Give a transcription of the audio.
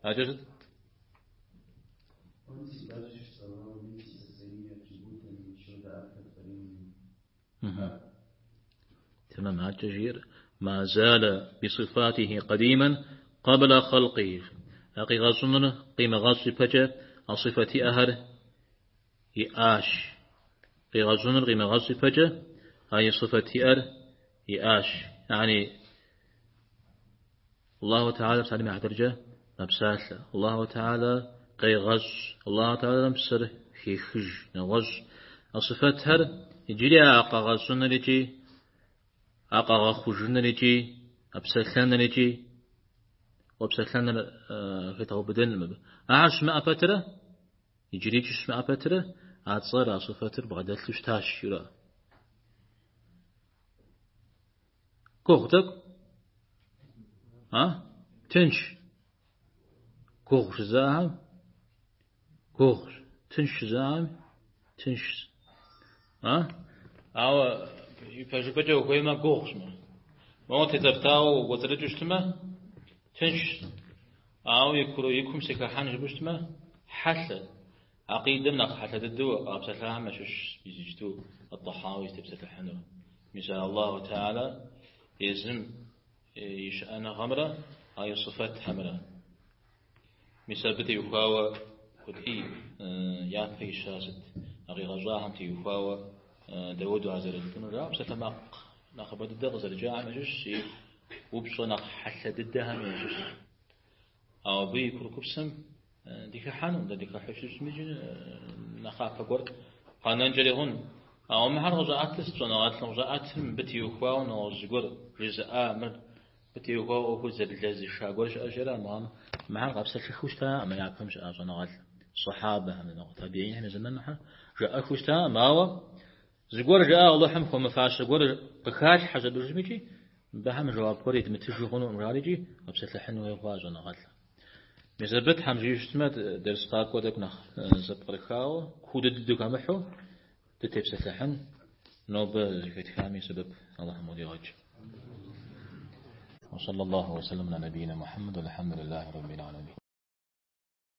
Адэкӏэ сыт? تمام عاد ما زال بصفاته قديما قبل خلقه къигъэщӏыныр къимыгъэщӏ ипэкӏэ а сыфэт иӏэхэр иӏащ. Къигъэщӏыныр къимыгъэщӏ ипэкӏэ а и сыфэт иӏэр иӏащ. يعني Аллаху Теала псалъэм и хьэтыркӏэ мэпсалъэ. Аллаху Теала къегъэщӏ. Аллаху Теалэм псэр хехыж, нэгъуэщӏ. А сыфэтхэр иджыри а къэгъэщӏыныр икӏи, а къэгъэхъужыныр икӏи, а псэлъэныр икӏи, уэ псэлъэныр хедгъэубыдэнкъым абы. Ахэр щымыӏэ пэтрэ, иджырикӏи щымыӏэ пэтрэ, а цӏэр, а сыфэтыр бгъэдэлъу щытащ, жиӏэу. Гугъу тӏэкӏу? А? Тынш. Гугъу жызыӏэхэм? Гугъущ. Тынш жызыӏэхэм? Тыншщ. А? Ауэ ипэжыпӏэкӏэ ухуеймэ, гугъущ мыр. Моуэ тецӏэфтауэ укӏуэцӏрыкӏыу щытмэ, тыншщ. Ауэ и кум сыхыхьэн жыпӏэу щытмэ, хьэлъэ. Акъидэм нэхъ хьэлъэ дыдэу къапсэлъахэм ящыщщ иджыпсту Ат-Тӏэхьауи зытепсэлъыхьынур. Мис а Аллаху Теала езым и щыӏэныгъэмрэ а и сыфэтхэмрэ. Мис абы теухуауэ куэдӏи япэ ища сыт, а къигъэщӏахэм теухуауэ дауэду ар зэрыжытӏынур жаӏэу псалъэмакъ нэхъыбэ дыдэ къызэрыкӏахэм ящыщщ, и упщӏэ нэхъ хьэлъэ дыдэхэм ящыщщ. Ауэ абы и курыкупсэм дыхыхьэнукъым, дэ дыхыхьэу щытми икӏи нэхъапэ гуэр къэнэнкӏэри хъун. Ауэ мыхэр къыщӏаӏэтыр сыт щӏэныгъэлӏым къыщӏаӏэтыр мыбы теухуауэ нэгъуэщӏ зыгуэр жызыӏа, мыр мыбы теухуауэ ӏуэхур зэблэзыша гуэр щыӏэщи ара, мыхэр къапсэлъыхыу щытакъым япэм щыӏа щӏэныгъэлӏ сахьабэхэм, нэгъуэщӏ табиинхэм я зэман мыхэр жаӏэхыу щытакъым, ауэ зыгуэр жаӏа Алыхьым хуэмыфащэ гуэр къыхалъхьэщ абы икӏи мыбыхэм жэуап гуэр едмытыжу хъунукъым жари икӏи къэпсэлъыхьын хуей хъуа щӏэныгъэлӏ. Мис абы Тхьэм жиӏэу щытмэ, дерс къакӏуэ тӏэкӏу нэхъ зэпкърыхауэ, куу дыдэу дыхэмыхьэу дытепсэлъыхьын, нобэ зэхэтхами сэбэп Алыхьым къыдигъэкӏ. وصلى الله وسلم على نبينا محمد والحمد لله رب العالمين.